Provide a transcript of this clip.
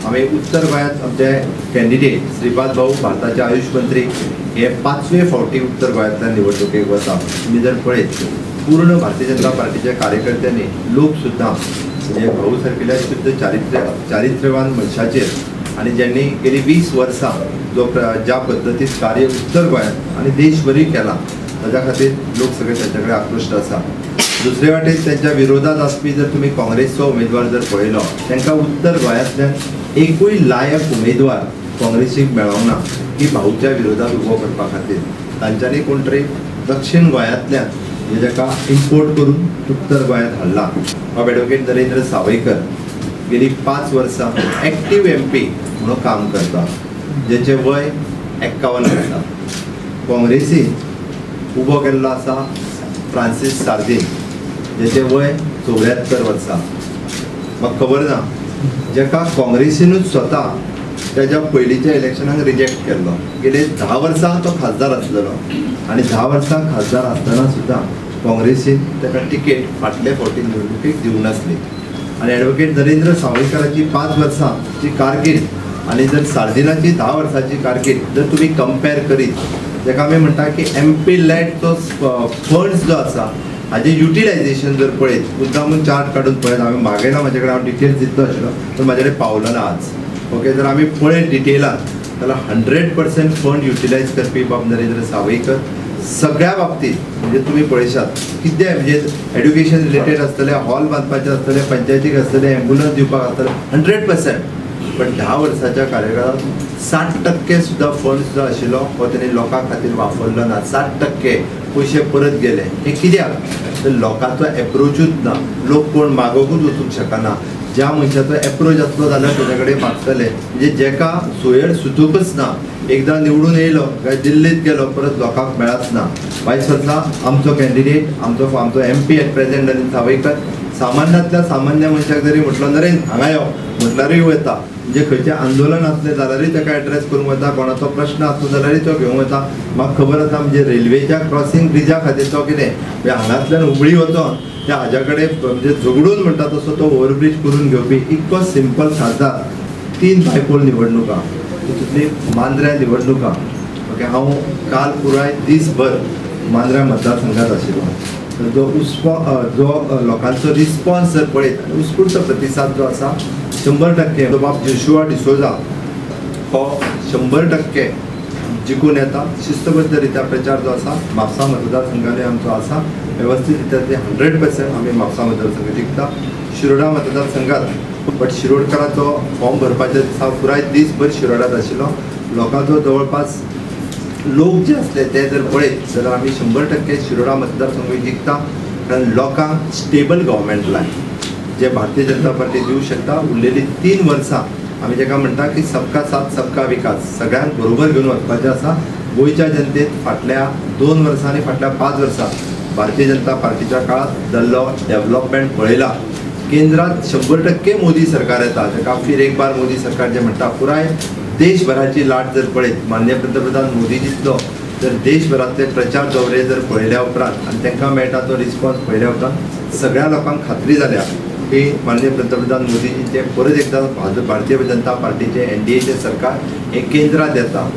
आमी उत्तर गोंयांत आमचे कॅन्डिडेट श्रीपाद भाऊ भारताचे आयुष मंत्री हे 5वे फावटी उत्तर गोंयांतल्यान निवडणुकेक वता। तुमी जर पळयत पूर्ण भारतीय जनता पार्टीच्या कार्यकर्त्यांनी लोक सुद्दां म्हणजे भाऊ सारकिल्या शुद्ध चारित्र्यवान मनशाचेर आनी ज्यांनी गेली 20 वर्सां जो ज्या पद्दतीन कार्य उत्तर गोंयांत आनी देशभरूय केलां ताज्या खातीर लोक सगळे तांच्या कडेन आकृश्ट आसा। दुसरे वाटेन तांच्या विरोधात आसपी जर तुमी काँग्रेसचो उमेदवार जर पळयलो तांकां उत्तर गोंयांतल्यान एकूय लायक उमेदवार काँग्रेसीक मेळोंक ना की भाऊच्या विरोधात उबो करपा खातीर तांच्यांनी कोण तरी दक्षिण गोंयांतल्यान हे जाका इम्पोर्ट करून उत्तर गोंयांत हाडला। बाब एडवोकेट नरेंद्र सावयकर गेली 5 वर्सां एक्टीव MP म्हणून काम करता, जेचें वय 51 वर्सां। काँग्रेसीन उबो केल्लो आसा फ्रांसीस सार्दीन जेचें वय 74 वर्सां। म्हाका खबर ना जेका काँग्रेसीनूच स्वता तेज्या पयलींच्या इलेक्शनाक रिजेक्ट केल्लो। गेले 10 वर्सां तो खासदार आसलेलो आनी 10 वर्सां खासदार आसतना सुद्दां काँग्रेसीन ताका तिकेट फाटले फावटी निवडणुकेक दिवंक नासली। आनी एडवोकेट नरेंद्र सावयकराची 5 वर्सांची कारकीर्द आनी जर सार्दिनाची 10 वर्सांची कारकीर्द जर तुमी कंपेर करीत जाका आमी म्हणटा की MP लॅडचो फंड्स जो आसा हाजें युटिलायझेशन जर पळयत मुद्दामून चार्ट काडून पळयत हांवें मागयला म्हाजे कडेन हांव डिटेल्स दितलो आशिल्लो पूण म्हाजे कडेन पावलो ना आज। ओके, जर आमी पळयत डिटेलान जाल्यार 100% फंड युटिलायज करपी बाब नरेंद्र सावयकर सगळ्या बाबतीत म्हणजे तुमी पळयशात कितें म्हणजे एड्युकेशन रिलेटेड आसतलें, हॉल बांदपाचें आसतलें, पंचायतीक आसतलें, एम्बुलन्स दिवपाक आसतलें 100%। पण 10 वर्साच्या कार्यकाळात 60% सुद्दां फंड सुद्दां आशिल्लो हो तेणी लोकां खातीर वापरलो ना। 60% पयशे परत गेले। हे कित्याक तर लोकांचो एप्रोचूच ना, लोक कोण मागोवकूच वचूंक शकना। ज्या मनशाचो एप्रोच आसलो जाल्यार तेज्या कडेन मागतले, म्हणजे जेका सोयर सुचूंकच ना, एकदां निवडून येयलो काय दिल्लीत गेलो परत लोकांक मेळच ना। वायस वर्सा आमचो कॅन्डिडेट आमचो आमचो MP at present Narendra Sawaikar सामान्यांतल्या सामान्य मनशाक जरी म्हटलो नरेंद्र हांगा यो म्हटल्यारूय वता, म्हणजे खंयचें आंदोलन आसलें जाल्यारूय ताका एड्रेस करूंक वता, कोणाचो प्रश्न आसलो जाल्यारूय तो घेवंक वता। म्हाका खबर आसा म्हणजे रेल्वेच्या क्रॉसिंग ब्रिजा खातीर तो कितें म्हणजे हांगांतल्यान हुबळी वचोन त्या हाज्या कडेन म्हणजे झगडून म्हणटा तसो तो ओवरब्रीज करून घेवपी इतको सिंपल खासदार। 3 बायपोल निवडणुका तितूंतली मांद्र्या निवडणुका। ओके, हांव काल पुराय दीसभर मांद्र्या मतदारसंघात आशिल्लो। तर जो जो लोकांचो रिस्पॉन्स जर पळयत आनी उत्स्फूर्त प्रतिसाद जो आसा 100% तो बाब जोशुआ डिसोजा हो 100% जिखून येता। शिस्तबद्ध रित्या प्रचार जो आसा म्हापसा मतदारसंघांनी आमचो आसा वेवस्थीत रित्या ते 100% आमी म्हापसा मतदारसंघ जिखता। शिरोडा मतदारसंघात बट शिरोडकराचो फॉर्म भरपाच्या दिसा पुराय दीसभर शिरोडात आशिल्लो। लोकांचो जवळपास लोक जे आसले ते जर पळयत जाल्यार आमी 100% शिरोडा मतदारसंघ जिखता, कारण लोकांक स्टेबल गव्हर्मेंट लाय जे भारतीय जनता पार्टी दिवंक शकता। उरलेली 3 वर्सां आमी जेका म्हणटा की सबका साथ सबका विकास सगळ्यांक बरोबर घेवन वचपाचें आसा। गोंयच्या जनतेत फाटल्या 2 वर्सां आनी फाटल्या 5 वर्सां भारतीय जनता पार्टीच्या काळात जाल्लो डेव्हलपमेंट पळयला। केंद्रात 100% मोदी सरकार येता, जाका फिर एक बार मोदी सरकार जे म्हणटा पुराय देशभराची लाट जर पळयत माननीय पंतप्रधान मोदीजींचो जर देशभरांतले प्रचार दौरे जर पळयल्या उपरांत आनी तांकां मेळटा तो रिस्पॉन्स पळयल्या उपरांत सगळ्या लोकांक खात्री जाल्या की माननीय पंतप्रधान मोदीजींचे परत एकदां भारतीय जनता पार्टीचे NDAचे सरकार हे केंद्रात येता।